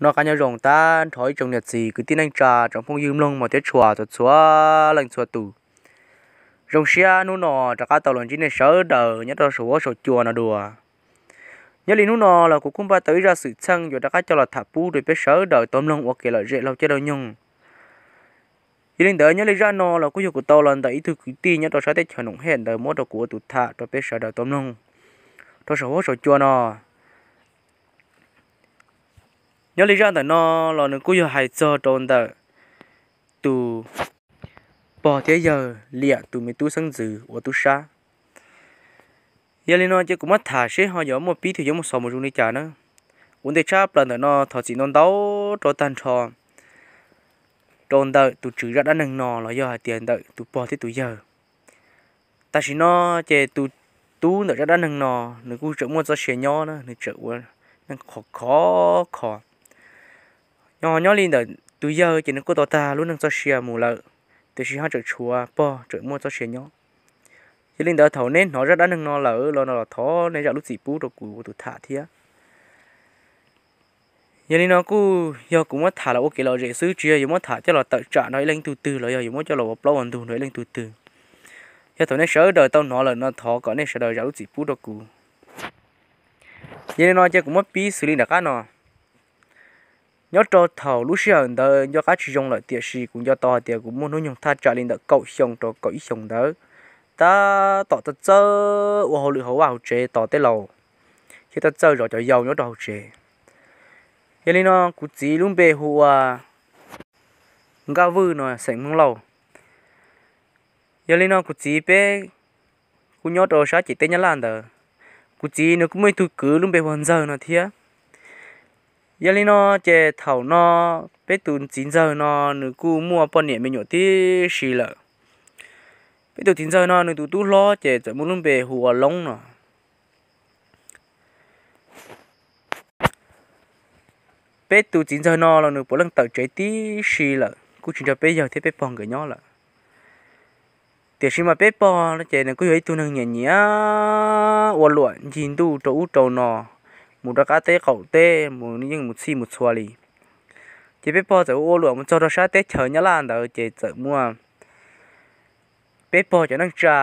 Noj qab nyob zoo tag nrho ib tsoom niam txiv kwv tij neej tsa tsoom phooj ywg mloog mos thiab tshua txhua txhua leej txhua tus. Zoo siab hnub no rov qab tau los ntsib nej sawv daws nyob rau saum huab saum cua no dua. Nyob li hnub no los kuv kuj npaj tau ib zaj xwm txheej yuav rov qab coj los tham pub rau peb sawv daws tau mloog ua kev lom zem laug caij laug nyoog. Yog li ntawd nyob li zaj no los kuj yog kuv tau los ntawm ib tug kwv tij nyob rau sab teb chaws Noom Hej ntawd muab rau kuv ua tus tham rau peb sawv daws tau mloog rau saum huab saum cua no. Nyob li zaj ntawm no los nws kuj yog hais txog rau ntawm tus pog thiab yawg liam tus me tub xeeb ntxwv ua tub sab. Yog li no ces kuv muab tham seb ho yuav muaj pib thiab yuav muaj xov mus zoo li cas na. Ua ntej tshaj plaws ntawm no thov txim ntau ntau rau tag nrho rau ntawm tus tswv zaj dab neeg no los yog hais tias ntawm tus pog thiab tus yawg. Tam sim no ces tus tub ntawm zaj dab neeg no nws kuj tseem muaj txoj sia nyob na, nws tseem ua neej khov khov kho. Nyob nyob li ntawm tus yawg ces nws kuj tau tag lub neej txoj sia mus lawm, tiam sis ho tseem tshuav pog tseem muaj txoj sia nyob. Yog li ntawd thaum neb hnov zaj dab neeg no lawm los no los thov nej zam lub txim pub rau kuv ua tus tham thiab. Yog li no kuj yog kuv muab tham los ua kev lom zem xwb, tsis yog yuav muab tham coj los tawm tsam nrog ib leej tug twg los yog yuav muab coj los ua plaub ua ntug nrog ib leej tug twg. Yog thaum nej sawv daws tau hnov lawm no thov kom nej sawv daws zam lub txim pub rau kuv. Yog li no ces kuv muab pib xws li nram qab no. Nyob rau thaum lub sij hawm ntawd nco qab tsis zoo lawm, tiam sis kuv nco tau hais tias kuv muaj hnub nyoog thaj tsam li ntawm kaum xyoo rau kaum ib xyoos ntawd, tab tom txawj txawj ua hauj lwm hauv vaj hauv tsev tos tej laus, thiab txawj txawj zov cov yau nyob rau hauv tsev. Yog li no kuv txiv lub npe hu ua Nkaj Vwj no xeem Hmoob Lauj. Yog li no kuv txiv peb kuj nyob rau sab ciam teb Nyab Laj ntawd. Kuv txiv nws kuj muaj ib tug kwv lub npe hu ua Ntxawg no thiab. Yog li no ces thaum no peb tus txiv Ntxawg no nws kuj muaj poj niam me nyuam tib si lawm. Peb tus txiv Ntxawg no nws tus tub hlob ces txawm muaj lub npe hu ua Loob no. Peb tus txiv Ntxawg no los nws puav leej tawm tsev tib si lawm, kuj tsis nrog peb yawg thiab peb pog nkawd nyob lawm. Tiam sis mas peb pog ces nws kuj yog ib tug neeg nyiam nyiam ua luam ncig ntuj rau ub rau no, mus rau qab teb qaum teb, mus yeej mus txhij mus txhua li. Ces peb pog txawm ua luam mus txog rau sab teb chaws Nyab Laj ntawd ces txawm muaj peb pog cov neej tsa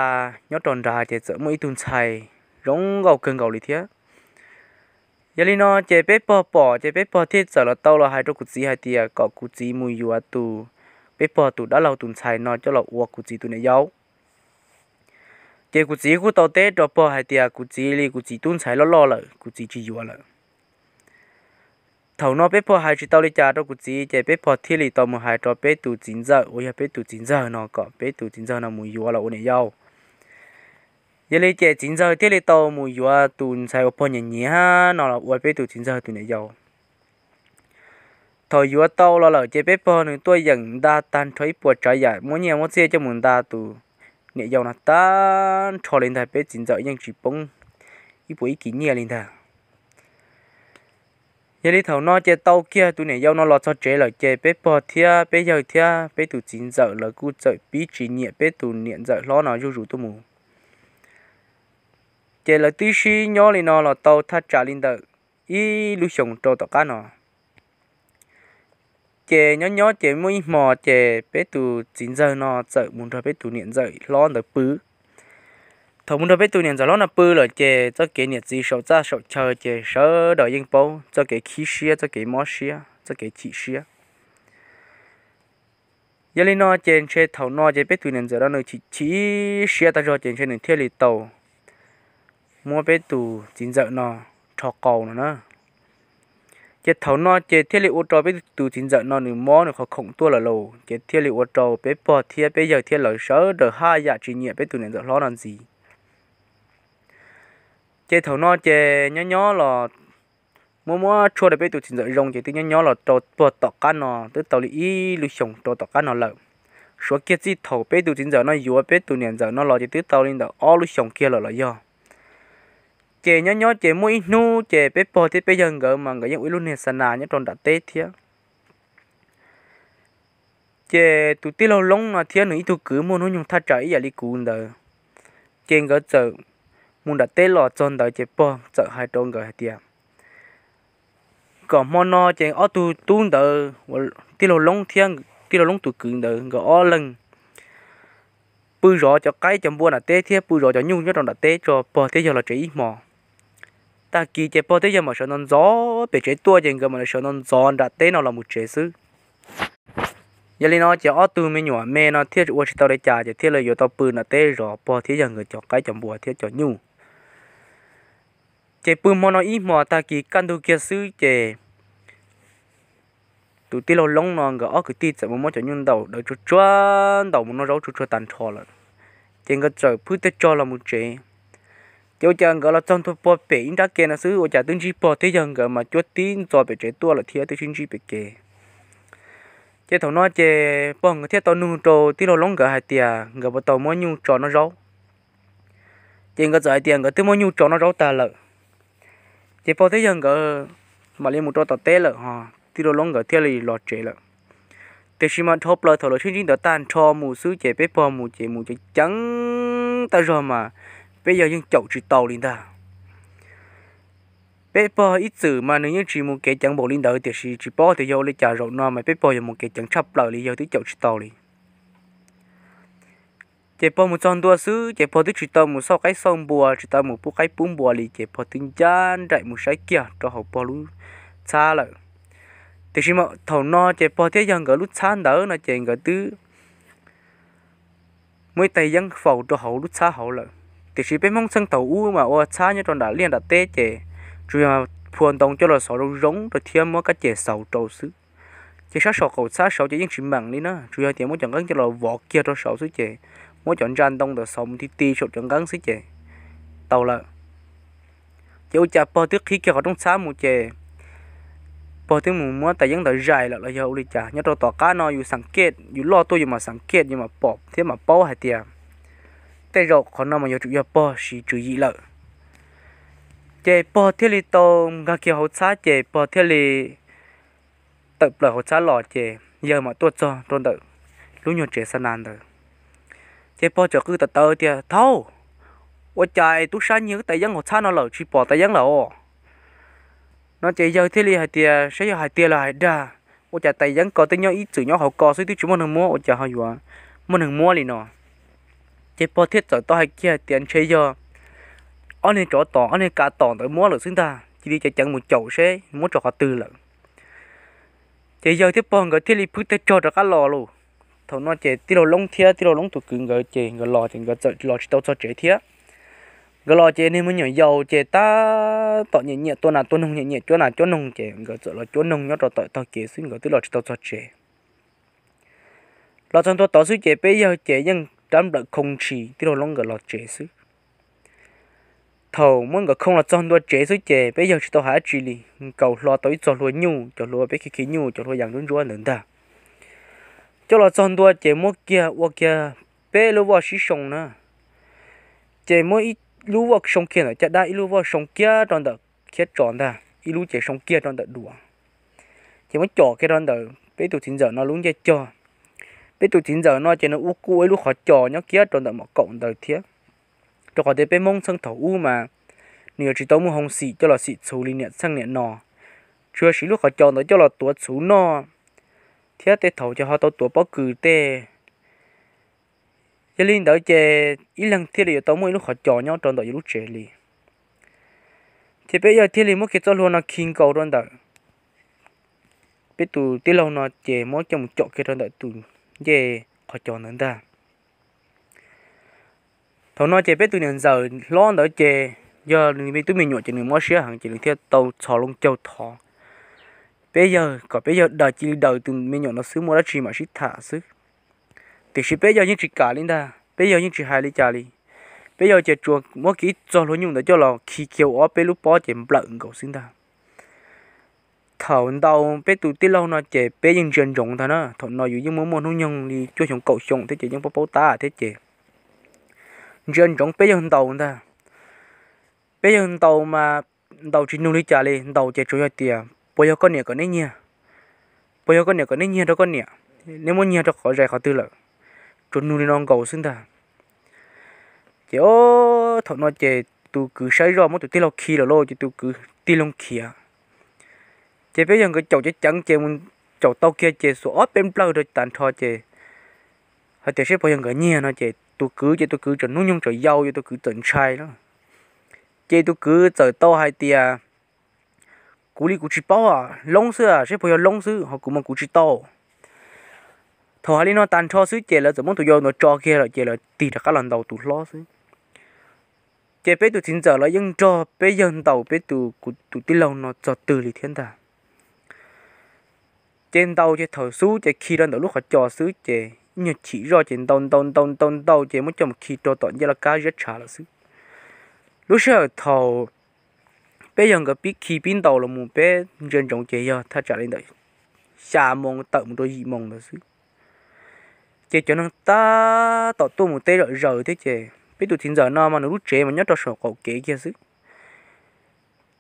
nyob rau nrad ces txawm muaj ib tug ntxhais zoo nkauj kawg nkaus li thiab. Yog li no ces peb pog pom ces peb pog thiaj txawm los tau los hais rau kuv txiv hais tias kom kuv txiv mus yuav tus, peb pog tus dab laug tus ntxhais no coj los ua kuv txiv tus niam yau. Ces kuv txiv kuj tau teb rau pog hais tias kuv txiv li kuv txiv tub ntxhais loj loj lawm, kuv txiv tsis yuav lawm. Thaum no peb pog hais tsis tau li cas rau kuv txiv ces peb pog thiaj li tau mus hais rau peb tus txiv ntxawm uas yog peb tus txiv ntxawg no kom peb tus txiv ntxawg no mus yuav los ua niam yau. Yog li ces txiv ntxawg thiaj li tau mus yuav tus ntxhais uas pog nyiam nyiam no los ua peb tus txiv ntxawg tus niam yau. Thaum yuav tau los lawm ces peb pog nws tuaj yeem nta tag nrho ib puas tsav yam muab nyiaj muab txiaj coj mus nta tus niam yau no tag nrho li ntag, peb txiv ntxawm yeej tsis poob ib puas ib kis nyiaj li ntag. Yog li thaum no ces tau kiag tus niam yau no los txog tsev lawm ces peb pog thiab peb yawg thiab peb tus txiv ntxawm lawv kuj txawm pib tsis nyiam peb tus niam ntxawm hlob no zuj zus tuaj mus. Ces lawv twb sib nyob li no los tau thaj tsam li ntawm ib lub xyoos rau tom qab no. Ces nyob nyob ces muaj ib hmo ces peb tus txiv ntxawg no txawm mus nrog peb tus niam ntxawm hlob ntawd pw. Thaum mus nrog peb tus niam ntxawm hlob no pw lawm ces txoj kev niam txiv saum txaj saum chaw ces sawv daws yeej paub txoj kev khib siab, txoj kev mob siab, txoj kev chim siab. Yog li no ces ntshe thaum no ces peb tus niam ntxawm no nws chim chim siab tag zog ces ntshe nws thiaj li tau muab peb tus txiv ntxawm no rho qau no na. Ces thaum no ces thiaj li ua rau peb tus txiv ntxawm no nws mob nws qhov khoom tuaj lawm lauj, ces thiaj li ua rau peb pog thiab peb yawg thiab lawv sawv daws haj yam tsis nyiam peb tus niam ntxawm hlob no ntxiv. Ces thaum no ces nyob nyob los muab muab tshuaj rau peb tus txiv ntxawm zoo ces twb nyob nyob los rau puag tom qab no twb tau li ib lub xyoos rau tom qab no lawm. Suav kiag txij thaum peb tus txiv ntxawm no yuav peb tus niam ntxawm no los ces twb tau li ntawm ob lub xyoos kiag lawm los yog. Ces nyob nyob ces muaj ib hnub ces peb pog thiab peb yawg nkawd mas nkawd yeej ua ib lub niag xa nas nyob rau nram teb thiab. Ces tus tij laug Loob no thiab nws ib tug kwv muaj hnub nyoog thaj tsam ib yam li kuv ntawd, ces nkawd txawm mus nram teb los txog ntawd ces pog txawm hais rau nkawd hais tias, Kom hmo no ces ob tug tub ntawd, tij laug Loob thiab tij laug Loob tus kwv ntawd nkawd ob leeg pw zov cov qaib cov npua nram teb thiab pw zov cov nyuj nyob rau nram teb tso, pog thiab yawg los tsev ib hmo. Tag kis ces pog thiab yawg mam sawv ntxov ntxov pem tsev tuaj ces nkawd mam li sawv ntxov ntxov nram teb no los mus tsev xwb. Yog li no ces ob tug me nyuam me no thiaj ua tsis tau li cas ces thiaj li yuav tau pw nram teb zov pog thiab yawg nkawd cov qaib cov npua thiab cov nyuj. Ces pw hmo no ib hmos tag kis kaj ntug kiag xwb ces tus tij laug Loob no nkawd ob kwv tij txawm mus muab cov nyuj ntaus dawb tsuag tsuag, ntaus mus noj zaub tsuag tsuag tag nrho lawm. Ces nkawd txawm phwb tej tsog los mus tsev. Ces ua cas nkawd los txog ntua pog pem ib nrab ke no xwb ua cas twb ntsib pog thiab yawg nkawd mas cuab tib ntxo pem tsev tuaj lawm thiab twb sib ntsib pem kev. Ces thaum no ces pog nkawd thiaj tau nug rau tij laug Loob nkawd hais tias nkawd puas tau muab nyuj tso noj zaub. Ces nkawd txawm hais tias nkawd twb muab nyuj tso noj zaub tag lawm. Ces pog thiab yawg nkawd mam li mus rau tom teb lawm ho tij laug Loob nkawd thiaj li los tsev lawm. Tiam sis mas dhau plaws thaum lawv sib ntsib ntawd tag nrho mus xwb ces peb pog mus ces mus ceev ceev tag zog mas peb yawg yeej caum tsis tau li ntag. Peb pog ib txwm mas nws yeej tsis mus kev ceev npaum li ntawd tiam sis tsis paub tias yog ua li cas zaum no mas peb pog yog mus kev ceev tshaj plaws li yawg twb caum tsis tau li. Ces pog mus txog ntua xwb ces pog twb tsis tau mus xauj qaib xauj npua tsis tau mus pub qaib pub npua li ces pog twb ncaj nraim mus saib kiag rau hauv pog lub txhab lawm. Tiam sis mas thaum no ces pog thiab yawg nkawd lub txhab ntawd no ces nkawd twb muaj ib tais yeeb faus rau hauv lub txhab hauv lawm. Tiam sis peb Hmoob txheej thaum ub mas ua txhab nyob rau nram liaj nram teb ces tsuas yog phua ntoo coj los xov zoo zoo rau thiab muab kab ces xauv rau xwb. Ces sab saum qaum txhab saud ces yeej tsis meem li na, tsuas yog tias muab cov nqeeb coj los vov kiag rau saud xwb ces muab cov ntsa ntoo ntawd xov mus ti ti saum cov nqeeb xwb ces tau lawm. Ces ua cas pog twb qhib kiag qhov rooj txhab mus ces pog twb mus muab tais yeeb ntawd zais lawm los yog ua li cas. Nyob rau tom qab no yus xeem kej, yus loj tuaj yus mam xeem kej yus mam pom thiab mam paub hais tias tej zaum qhov no mas yuav tsum yog pog siv tswv yim lawm. Ces pog thiaj li tau nkag kiag hauv txhab ces pog thiaj li tawm plaws hauv txhab los ces yawg mam tuaj txog rau ntawm lub nyuag tsev xa nas ntawd. Ces pog txawm qw tawv tawv tias, Thaub, ua cas es tub sab nyiag wb tais yeeb hauv txhab no lawm tsis pom tais yeeb lawm os? No ces yawg thiaj li hais tias, Saib yog hais tiag los hais dag, ua cas tais yeeb ko twb nyob ib txwm nyob hauv ko xwb twb tsis muaj neeg muab ua cas ho yuav muaj neeg muab li no? Ces pog thiaj txawm tau hais kiag tias, Ntshe yog ob niag tsov tom ob niag kav tom ntawd muab lawm xwb ntag, cia li ceev ceev mus caum seb muab tso qhov twg lawm. Ces yawg thiab pog nkawd thiaj li phwb tej tsog rov qab los lauj. Thaum no ces tij laug Loob thiab tij laug Loob tus kwv nkawd ces nkawd los ces nkawd txawm los tsis tau txog tsev thiab. Nkawd los ces niag me nyuam yaus ces tab tom nyiam nyiam tua nas tua noog, nyiam nyiam cuab nas cuab noog ces nkawd txawm los cuab noog nyob rau tom tog kev xwb, nkawd twb los tsis tau txog tsev. Los txog ntua tod xwb ces peb yawg ces yeej rab nplawm khoo ntshis tij laug Loob nkawd los tsev xwb. Thaum muab nkawd khoo los txog ntua tsev xwb ces peb yawg tsis tau hais dab tsi li, nkaus hlo tau ib txog hlua nyuj, cov hlua peb khi khi nyuj, cov hlua yas ntsuab ntsuab ntawd ntag. Coj los txog ntua ces muab kiag ua kiag peb lub voj sib soo na. Ces muab ib lub voj soo kiag ntawm caj dab, ib lub voj soo kiag rau ntawm khiab tso ntag, ib lub ces soo kiag rau ntawm duav. Ces muab com kiag rau ntawm peb tus txiv ntxawm no lub ncej cog. Peb tus txiv ntxawm no ces nws ua kuj ua ib lub qhov cos nyob kiag rau ntawm mom kaum ntawd thiab. Rau qhov tias peb Hmoob txheej thaum ub mas nws yuav tsis tau muaj hoo xim coj los xim txhuv li niam txheej niam no, tsuas yog siv lub qhov cos ntawd coj los tuav txhuv noj, thiab tej thaum ces ho tau tuav pob kws tej. Yog li ntawd ces ib leeg thiaj li yuav tau muaj ib lub qhov cos nyob rau ntawm yus lub tsev li. Ces peb yawg thiaj li muab kiag txoj hlua no khi nkaus rau ntawm peb tus tij laug no ces muab coj mus com kiag rau ntawm tus ncej qhov cos ntawd ntag. Thaum no ces peb tus niam ntxawm hlob ntawd ces yog nws me tub me nyuam ces nws mob siab heev ces nws thiaj tau txhos loo caug thov peb yawg kom peb yawg daws, cia li daws tus me nyuam no xwb, muaj dab tsi mam sib tham xwb. Tiam sis peb yawg yeej tsis kam li ntag, peb yawg yeej tsis hais li cas li. Peb yawg ces tsuas muab kiag ib txoj hlua nyuj ntawd coj los khi kiag ua ob peb lub pob ces nplawm nkaus xwb ntag. Thaum ntaus peb tus tij laug no ces peb yeej ntsia ntsoov ntag na, thaum no yus yeej muaj muaj hnub nyoog li cuaj xyoo kaum xyoo thiab ces yeej paub paub tab thiab ces ntsia ntsoov peb yawg ntaus ntag. Peb yawg ntaus mas ntaus tsis nug li cas li, ntaus ces tsuas yog tias, Puas yog koj niam kom neb nyiag? Puas yog koj niam kom neb nyiag rau koj niam? Neb muab nyiag rau qhov zais qhov twg lawm? Tsuas nug li no nkaus xwb ntag. Ces o, thaum no ces tus kwv saib zoj muab tus tij laug khi lawm lauj, ces tus kwv tig loo khiav. Ces peb yawg nkawd caum ceev ceev ces mus caum tau kiag ces xuas ob peb nplawg rau tag nrho ces hais tias seb puas yog nkawd nyiag no ces tus kwv ces tus kwv tseem hnub nyoog tseem yau, yog tus kwv txawm ntshai lawm. Ces tus kwv txawm tau hais tias, kuv li kuv tsis paub, Loob xwb, seb puas yog Loob xwb, ho kuv mas kuv tsis tau. Thaum hais li no tag nrho xwb ces lawv txawm muab tus yau ntawd tso kiag lawm ces lawv tig rov qab los ntaus tus hlob xwb. Ces peb tus txiv ntxawm los yeej nrog peb yawg ntaus peb tus, kuv tus tij laug no txog twg li thiab ntag. Ces ntaus ces thaum xub ces khi rau ntawm lub qhov cos xwb ces ib nyuag chim zoj ces ntaus ntaus ntaus ntaus ntaus ces muab coj mus khi rau tom ncej laj kab ziab tshav lawm xwb. Lub sij hawm thaum peb yawg nkawd pib khi pib ntaus los mus peb ntsia ntsoov ces yog thaj tsam li ntawm xya moos tawm mus rau yim moos ntawd xwb. Ces cov neeg tab tom tuaj mus teb zom zaws thiab ces peb tus txiv ntxawm no mas nws lub tsev mas nyob rau saum qaum kev kiag xwb.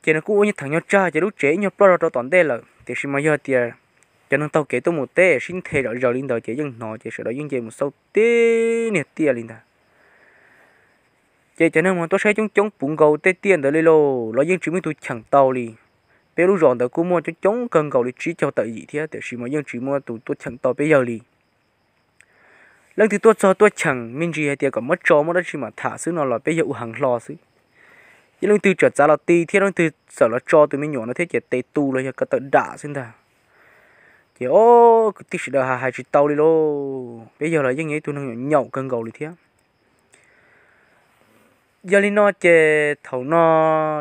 Ces nws kuj ua nyuag theem nyuag tsag ces lub tsev ib nyuag ploj zog rau tom ntej lawm tiam sis mas yog tias cov neeg taug kev tuaj mus teb sib nthe zom zaws li ntawd ces yeej hnov ces sawv daws yeej nce mus xauj tib niag tiaj li ntag. Ces cov neeg mas tuaj saib coob coob puv nkaus tej tiaj ntawd li lauj los yeej tsis muaj ib tug cheem tau li. Peb lub zos ntawd kuj muaj coob coob kawg nkaus li tsib caug tawm yim thiab tiam sis mas yeej tsis muaj tus tuaj cheem tau peb yawg li. Leej twg tuaj txog tuaj cheem me ntsis hais tias kom muab tso muab dab tsi mam tham xwb no los peb yawg ua heev hlo xwb. Yog leej twg txawm txav los ti thiab leej twg txawm los tso tus me nyuam no thiab ces tes tu los yog ko taw dam xwb ntag. Ces o, kwv tij sawv daws hais hais tsis tau li lauj, peb yawg los yeej yog ib tug neeg nyaum nyaum kawg nkaus li thiab. Yog li no ces thaum no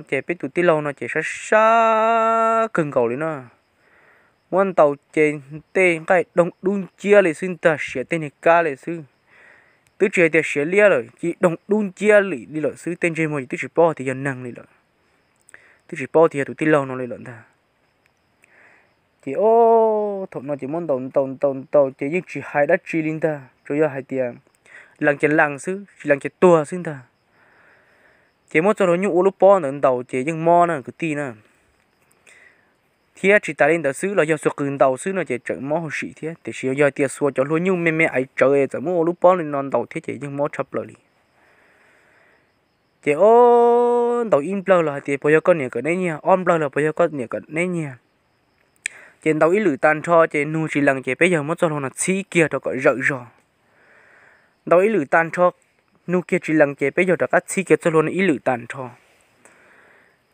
ces peb tus tij laug no ces sab sab kawg nkaus li na. Muab ntaus ces tej nqaij doog dub nciab li xwb ntag, siav tej niag kab li xwb. Twb tsis hais tias siav liab lawm, cia li doog dub nciab li li lawm xwb, tej ntsej muag ces twb tsis paub tias yog neeg li lawm, twb tsis paub tias yog tus tij laug no li lawm ntag. Ces o, thaum no ces muab ntaus ntaus ntaus ntaus ces yeej tsis hais dab tsi li ntag, tsuas yog hais tias lees ces lees xwb, tsis lees ces tuag xwb ntag. Ces muab txoj hlua nyuj ua lub pob ntawd ntaus ces yeej mob na kwv tij na. Thiab tsis tas li ntawd xwb los yog xuas qws ntaus xwb no ces tseem mob hauj sim thiab, tiam sis yog tias xuas cov hlua nyuj me me aiv tsawv es txawm muab ua lub pob li no ntaus thiab ces yeej mob tshaj plaws li. Ces o, ntaus ib nplawg los hais tias puas yog koj niam kom neb nyiag, ob nplawg los puas yog koj niam kom neb nyiag. Ces ntaus ib lwm tag nrho ces nug tsis lees ces peb yawg muab txoj hlua no txhib kiag rau kom zawm zog. Ntaus ib lwm tag nrho, nug kiag tsis lees ces peb yawg rov qab txhib kiag txoj hlua no ib lwm tag nrho.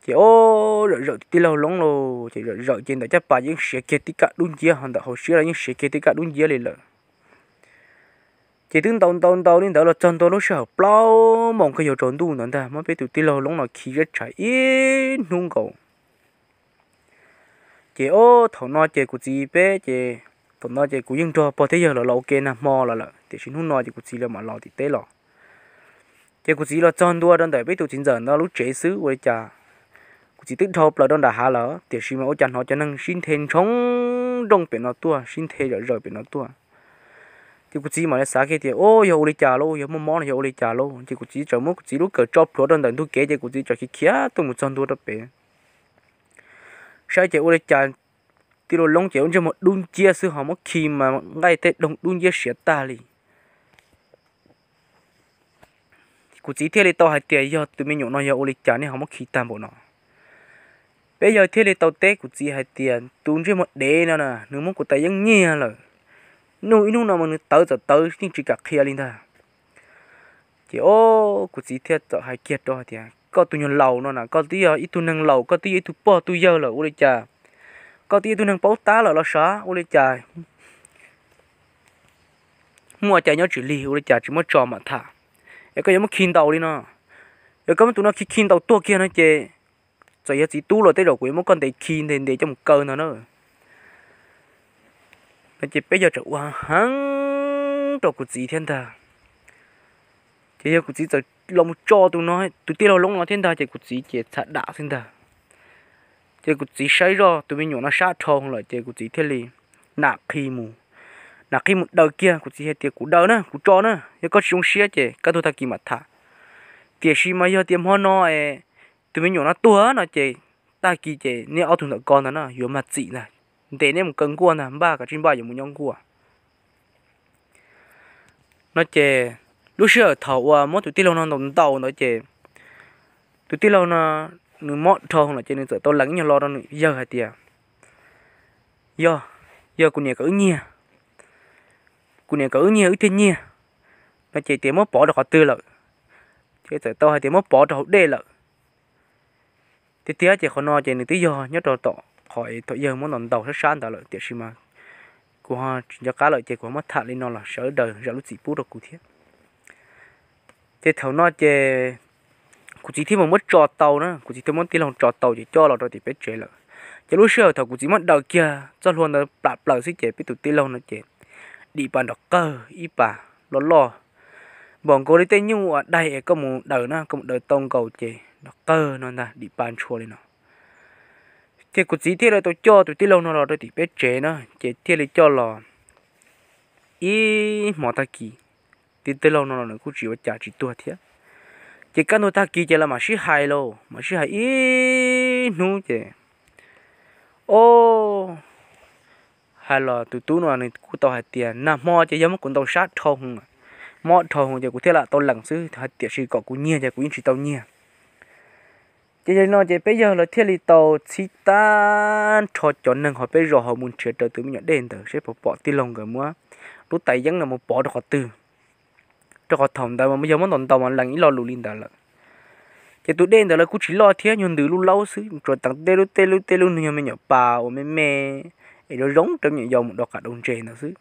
Ces o, zawm zawm tus tij laug Loob lauj, ces zawm zawm ces ntawm caj pas yeej siav kiag tib kaj dub nciab, ho ntawm hauv siab los yeej siav kiag tib kaj dub nciab li lawm. Ces twb ntaus ntaus ntaus li ntawd los txog ntua lub sij hawm plaub moos kawg yuav tsaus ntuj ntawd ntag, muab peb tus tij laug Loob no khi ziab tshav ib hnub nkaus. Ces o, thaum no ces kuv txiv peb ces, thaum no ces kuv yeej nrog pog thiab yawg los los ua ke nag hmo los lawm, tiam sis hnub no ces kuv txiv lawv mam los tim teb los. Ces kuv txiv los txog ntua rau ntawm peb tus txiv ntxawm no lub tsev xwb ua li cas kuv txiv twb dhau plaws rau nram hav lawm, tiam sis mas ua cas hnov cov neeg sib nthe ntshoo nrooj pem no tuaj, sib nthe zawm zawm pem no tuaj. Ces kuv txiv mam li xav kiag tias, o, yog ua li cas lauj, yog muaj mob no yog ua li cas lauj? Ces kuv txiv txawm muab kuv txiv lub kawm tso plhuav rau ntawm ntug kev ces kuv txiv txawm khiav khiav tuaj mus txog ntua rau pem. Saib ces ua li cas tij laug Loob ces ua ntsej muag dub nciab xwb, ho muab khi mas nqaij tej doog dub nciab siav tag li. Kuv txiv thiaj li tau hais tias yog tus me nyuam no yog ua li cas nej ho muab khi tag npaum no. Peb yawg thiaj li tau teb kuv txiv hais tias tus ntsej muag dev no na nws muab kuv tais yeeb nyiag lawm. Nug ib hnub no mas nws tawv txawm tawv yeej tsis kam qhia li ntag. Ces o, kuv txiv thiaj txawm hais kiag rau hais tias koj tus nyuag laus no na, koj twb yog ib tug neeg laus, koj twb yog ib tug pog tug yawg lawm ua li cas koj twb yog ib tug neeg paub tab lawm los sav ua li cas muaj cai nyob tsis lig ua li cas tsis muab tso mam tham, es koj yuav muab khi ntaus li no. Yog koj muab tus no khi khi ntaus tuag kiag no ces txawm yog txiv tub los tej zaum kuv yuav muab koj ntes khi ntes ntes coj mus kaw ntag na. No ces peb yawg txawm ua heev rau kuv txiv thiab ntag. Ces yog kuv txiv txawm los mus tso tus no, tus tij laug Loob no thiab ntag ces kuv txiv ces txham dam xwb ntag. Ces kuv txiv saib zoj tus me nyuam no sab dhau lawm ces kuv txiv thiaj li nam qhi mus, nam qhi mus daws kiag. Kuv txiv hais tias kuv daws na, kuv tso na, yog koj tsis zoo siab ces kaj ntug tag kis mam tham. Tiam sis mas yog tias hmo no es tus me nyuam no tuag no ces tag kis ces neb ob tug ntawm ko ntag na yuav mag txim ntag, ntes neb mus kaw nkuaj ntag, npaj kav tsij npaj yuav mus nyob nkuaj. No ces lub sij hawm thaum uas muab tus tij laug no ntaus ntaus ntawd ces tus tij laug no nws mob dhau lawm ces nws txawm tau lees ib nyuag lo rau nws yawg hais tias Yog, yog kuv niam kom wb nyiag, kuv niam kom wb nyiag wb thiaj nyiag no ces tias muab pov rau qhov twg lawm, ces txawm tau hais tias muab pov rau hauv dej lawm. Tiag tiag ces qhov no ces nws twb yog nyob rau tom qhov thaum yawg muab ntaus ntaus sab sab ntawd lawm, tiam sis mas kuv ho tsis nco qab lawm ces kuv ho muab tham li no los sawv daws zam lub txim pub rau kuv thiab. Ces thaum no ces kuv txiv thiaj mus muab tso tau na, kuv txiv thiaj muab tij laug tso tau ces coj los rau tim peb tsev lawm. Ces lub sij hawm thaum kuv txiv muab daws kiag txoj hlua ntawd plam plaws xwb ces peb tus tij laug no ces dim pas nrov qawg ib pas loj loj, npaum nkaus li tej nyuj uas daig es koj mus daws na, koj mus daws tau nkaus ces nrov qawg no ntag, dim pas ntshua li no. Ces kuv txiv thiaj li tau coj tus tij laug no los rau tim peb tsev na, ces thiaj li coj los ib hmo tag kis, tus tij laug no los nws kuj tsis ua cas tsis tuag thiab. Ces kaj ntug tag kis ces lawv mam sib hais lauj, mam sib hais ib hnub ces, o, hais los tus tub no nws kuj tau hais tias nag hmo ces yog muab kuv ntaus sab dhau hwv, mob dhau hwv ces kuv thiaj lam tau lees xwb, tiam sis kom kuv nyiag ces kuv yeej tsis tau nyiag. Ces yog li no ces peb yawg lawv thiaj li tau txhib tag nrho cov neeg hauv peb zos hauv mus nrhiav raws tus me nyuam dej ntawd seb puas pom tij laug nkawd muab lub tais yeeb no mus pov rau qhov twg, rau qhov thaum ntawd mas yog muab ntaus ntaus mas lees ib lo lus li ntawd lawm. Ces tus dej ntawd lawv kuj tsis loj thiab, nyuag ntws lub laub xwb, tsuas teev tej lub tej lub tej lub nws yog me nyuam pas uas me me es zoo zoo rau me nyuam yaus mus dau qav dau ntses ntawd xwb.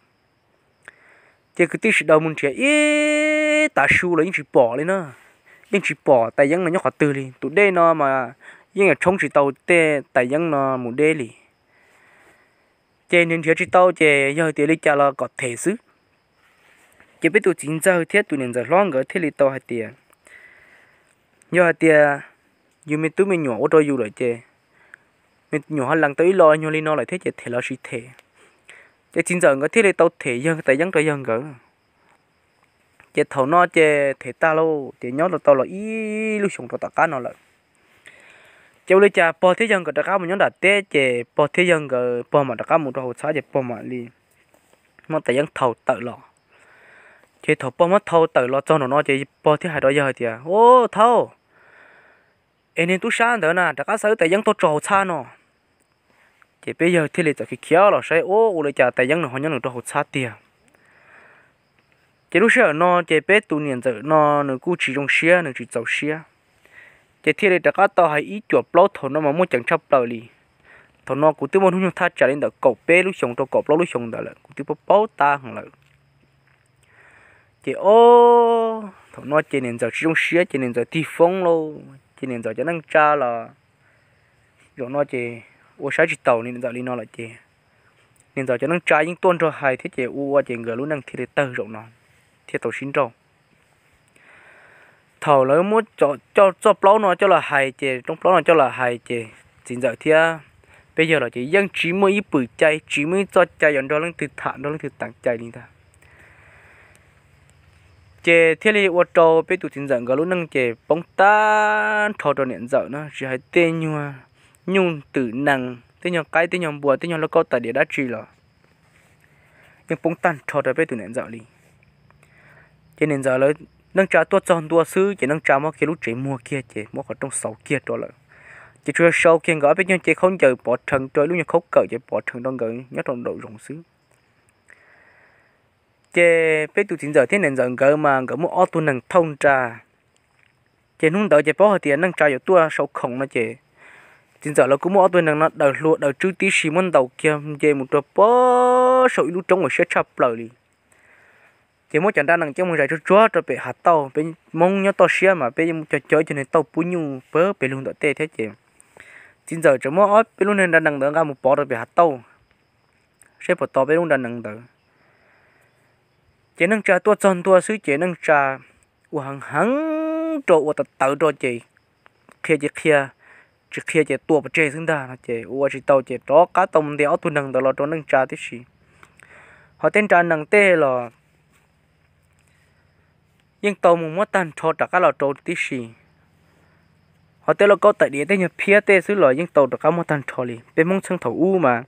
Ces kwv tij sawv daws mus nrhiav ib tav su los yeej tsis pom li na, yeej tsis pom tais yeeb no nyob qhov twg li. Tus dej no mas yeej yuav tshoob tsis tau tej tais yeeb no mus deb li. Ces nws nrhiav tsis tau ces yog tias li cas los kom them xwb. Ces peb tus txiv ntxawg thiab tus niam ntxawm hlob nkawd thiaj li tau hais tias, yog hais tias yus me tub me nyuam ua rau yus lawm ces me nyuam ho lees tau ib lo nyuag li no lawm thiab ces them los tsis them. Ces txiv ntxawm nkawd thiaj li tau them yawg tais yeeb rau yawg nkawd. Ces thaum no ces them tag lauj, ces nyob rau tau los ib lub xyoos rau tom qab no lawm. Ces ua li cas pog thiab yawg nkawd rov qab mus nyob nram teb, ces pog thiab yawg nkawd, pog mam rov qab mus rau hauv txhab, ces pog mam li muab tais yeeb thau tawm los. Ces thaum pog muab thau tawm los txog nram no ces pog thiaj hais rau yawg hais tias, Ub, thaub, es niag tub sab ntawd na rov qab xa wb tais yeeb tuaj tso hauv txhab no. Ces peb yawg thiaj li txawm khiav khiav los saib, ub, ua li cas tais yeeb nws ho nyob nws rau hauv txhab tiag. Ces lub sij hawm no ces peb tus niam ntxawm no nws kuj tsis zoo siab, nws tsis txaus siab, ces thiaj li rov qab tau hais ib cuam plaub, thaum no mas muaj ceev tshaj plaws li. Thaum no kuv twb muaj hnub nyoog thaj tsam li ntawm kaum peb lub xyoos rau kaum plaub lub xyoos ntawd lawm, kuv twb paub paub tab heev lawm. Ces o, thaum no ces niam ntxawm tsis zoo siab ces niam ntxawm tig foob lauj, ces niam ntxawm cov neej tsa los zaum no ces ua saib tsis taus niam ntxawm li no lawm ces niam ntxawm cov neej tsa yeej tuaj nrog hais thiab ces ua ua ces nkawd lub neej thiaj li tawg zaum no thiaj tau sib nrauj. Thaum lawv muab cov txoj plaub no coj los hais ces rooj plaub no coj los hais ces txiv ntxawm thiab peb yawg los ces yeej tsis muaj ib pwm cai, tsis muaj ib txoj cai yuav nrog leej twg tham nrog leej twg teev cai li ntag. Ces thiaj li ua rau peb tus txiv ntxawm nkawd lub neej ces poob tag nrho rau niam ntxawm na, tsis hais tej nyuag nyuj twm nees, tej nyuag qaib, tej nyuag npua, tej nyuag lauj kaub tais diav dab tsi los yeej poob tag nrho rau peb tus niam ntxawm li. Ces niam ntxawm lawv neej tsa tuaj txog ntua xwb ces neej tsa muab kiag lub tsev muag kiag ces muab qhov rooj xauv kiag rau lawm. Ces tsuas yog sau kiag nkawd ob peb nyuag cev khaub ncaws pov rheev rau ib lub nyuag khaub kawm ces pov rheev rau nkawd nyob rau nraum zoov xwb. Ces peb tus txiv ntxawm thiab niam ntxawm nkawd mas nkawd muaj ob tug nees thauj nra. Ces hnub ntawd ces paub hais tias neej tsa yuav tuaj sau khoom no ces txiv ntxawm lawv kuj muab ob tug nees no daws hlua daws tswb tib si muab ntaus kiag nce mus rau pem saum ib lub roob uas siab tshaj plaws li. Ces muab cov nra nees coj mus zais tsuag tsuag rau pem hav tauj, peb Hmoob nyob toj siab mas peb cog cog ib co niag tauj pub nyuj pem pem lug ntawm tej thiab ces txiv ntxawm tseem muab ob peb lub niag nra nees ntawd nqa mus pov rau pem hav tauj, saib puas to peb lub nra nees ntawd. Ces neej tsa tuaj txog ntua xwb ces neej tsa ua heev heev rau ua tawv tawv rau ces qhia ces qhia, tsis qhia ces tua pov tseg xwb ntag no ces ua ua tsis tau ces rov qab tau mus ntes ob tug nees ntawd los rau neej tsa tib si. Ho tej nra nees tej los yeej tau mus muab tag nrho rov qab los rau tib si. Ho tej lauj kaub tais diav tej nyuag phiab tej xwb los yeej tau rov qab muab tag nrho li. Peb Hmoob txheej thaum ub mas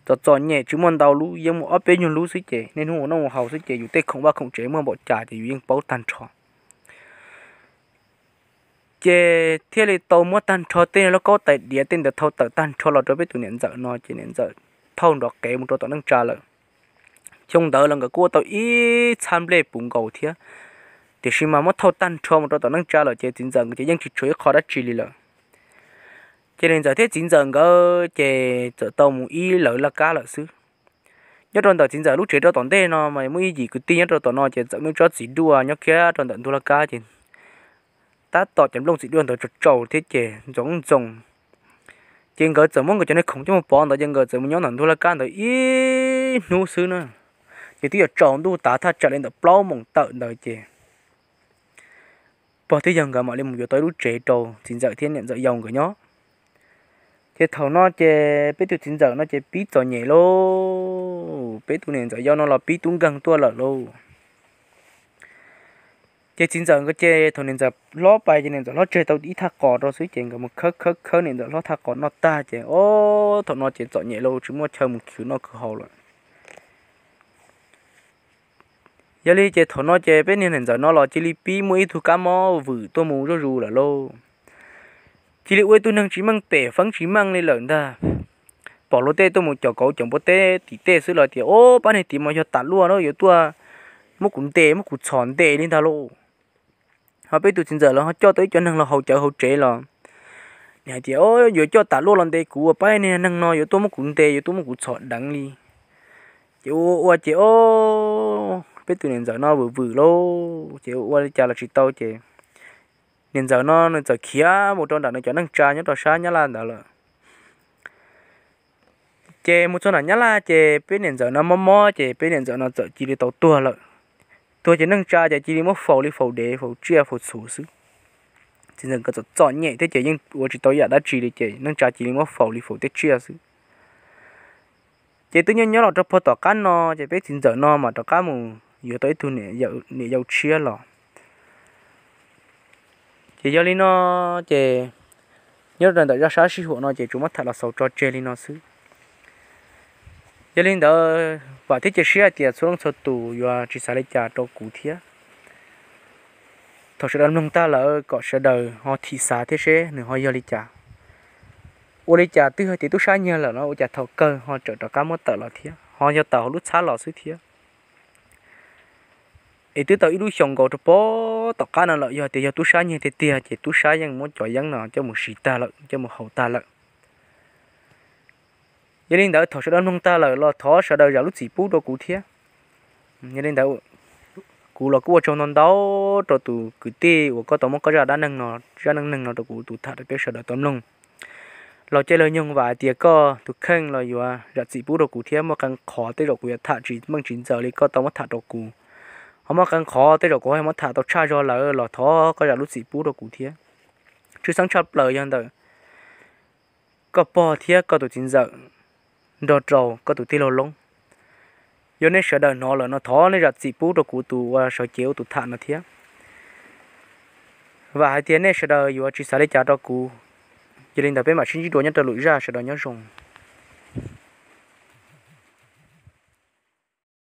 txom txom nyem tsis muaj ntau lub, yeej muaj ob peb nyuag lub xwb ces niaj hnub ua noj ua haus xwb ces yus tej khoom vaj khoom tsev muaj npaum cas ces yus yeej paub tag nrho. Ces thiaj li tau muab tag nrho tej lauj kaub tais diav tej ntawd thau tawm tag nrho los rau peb tus niam ntxawm no ces niam ntxawm thauj nrov qev mus rau tom neej tsa lawm. Xyoo ntawd los nkawd kuj ua tau ib txhab nplej puv nkaus thiab, tiam sis mas muab thauj tag nrho mus rau tom neej tsa lawm ces txiv ntxawm nkawd ces yeej tsis tshuav ib qho dab tsi li lawm. Ces niam ntxawm thiab txiv ntxawm nkawd ces txawm tau mus ib lawv laj kab lawm xwb. Nyob rau ntawm txiv ntxawm lub tsev rau tom ntej no mas muaj ib yim kwv tij nyob rau tom no ces txawm muaj ib tsob txiv duaj nyob kiag rau ntawm ntug laj kab ces tab tom cov nplooj txiv duaj ntawd tsaus tsaus thiab ces ntxoov ntxoo. Ces nkawd txawm muab nkawd cov niag khoom coj mus pov ntawd ces nkawd txawm mus nyob ntawm ntug laj kab ntawd ib hnub xwb na. Ces twb yuav tsaus ntuj tas thaj tsam li ntawm plaub moos tawm ntawd ces pog thiab yawg nkawd mam li mus yuav tau ib lub tsev rau txiv ntxawm thiab niam ntxawm yau nkawd nyob. Ces thaum no ces peb tus txiv ntxawm no ces pib txom nyem lauj, peb tus niam ntxawm yau no los pib tub nkeeg tuaj lawm lauj. Ces txiv ntxawm nkawd ces thaum niam ntxawm hlob pais ces niam ntxawm hlob tseg tau ib thaj qos rau xwb ces nkawd mus khawb khawb khawb niam ntxawm hlob thaj qos noj tag ces o, thaum no ces txom nyem lauj tsis muaj chaw mus khwv noj khwv haus lawm. Yog li ces thaum no ces peb niag niam ntxawm no los cia li pib muaj ib tug kab mob vwm tuaj mus zuj zus lawm lauj. Cia li ua ib tug neeg tsis meej pem feeb tsis meej li lawm ntag. Pom luag tej tuaj mus cov kauv cov npua teb tim tej xwb los tias, o, pab niag tim mas yog tam luaj na, yuav tuaj muab kuv ntes muab kuv txhom ntes li ntag lauj. Ho peb tus txiv ntxawm los ho coj tau ib co neeg los haus cawv hauv tsev los nws hais tias, o, yuav coj tam luaj los ntes kuv, pab niag neeg no yuav tuaj muab kuv ntes yuav tuaj muab kuv txhom deev li. Ces ua ua ces o, peb tus niam ntxawm no vwm vwm lauj ces ua ua li cas los tsis tau ces niam ntxawm no nws txawm khiav mus rau nram nws cov neej tsa nyob rau sab Nyab Laj ntawd lawm. Ces mus txog nram Nyab Laj ces peb niam ntxawm no mob mob ces peb niam ntxawm no txawm cia li tau tuag lawm. Tuag ces neej tsa ces cia li muab faus li faus dev faus tsiaj faus txhu xwb. Txiv ntxawm nkawd txom txom nyem thiab ces yeej ua tsis tau ib yam dab tsi li ces neej tsa cia li muab faus li faus tej tsiaj xwb. Ces twb nyob nyob los rau puag tom qab no ces peb txiv ntxawm no mam rov qab mus yuav tau ib tug niam yau tshiab los. Ces yog li no ces nyob rau ntawm zaj sab sij huam no ces tsuas muab tham los xaus tso tseg li no xwb. Yog li ntawd vam thiab cia siab hais tias txhua leej txhua tus yuav tsis xav li cas rau kuv thiab. Thaum sawv daws mloog tag lawm kom sawv daws ho thim xav thiab seb nws ho yog li cas. Ua li cas twb hais tias tub sab nyiag lawm no ua cas thaum kawg ho tseem rov qab muab tawm los thiab, ho yog tawm hauv lub txhab los xwb thiab. Es twb tau ib lub xyoos nkaus rau puag tom qab no lawm, yog tias yog tub sab nyiag tiag tiag ces tub sab yeej muab cov yeeb no coj mus siv tag lawm, coj mus haus tag lawm. Yog li ntawd thaum sawv daws mloog tag lawm los thov sawv daws zam lub txim pub rau kuv thiab. Yog li ntawd kuv los kuj ua tsaug ntau ntau rau tus kwv tij uas koj tau muab koj zaj dab neeg no, zaj neej neeg no rau kuv tus tham rau peb sawv daws tau mloog. Los caij los nyoog vam hais tias koj tus kheej los yuav zam txim pub rau kuv thiab, muaj qee qhov tej zaum kuv yuav tham tsis meej tsis ntxaws li koj tau muab tham rau kuv, ho muaj qee qhov tej zaum kuv ho muab tham tau tshaj zog lawm los thov koj zam lub txim pub rau kuv thiab. Tshwj xeeb tshaj plaws yog ntawm koj pog thiab koj tus txiv ntxawm nrog rau koj tus tij laug Loob. Yog nej sawv daws hnov lawm no thov nej zam txim pub rau kuv tus uas sawv cev ua tus tham no thiab. Vam hais tias nej sawv daws yuav tsis xav li cas rau kuv. Yog li ntawd peb mam sib ntsib dua nyob rau lwm zaj, sawv daws nyob zoo.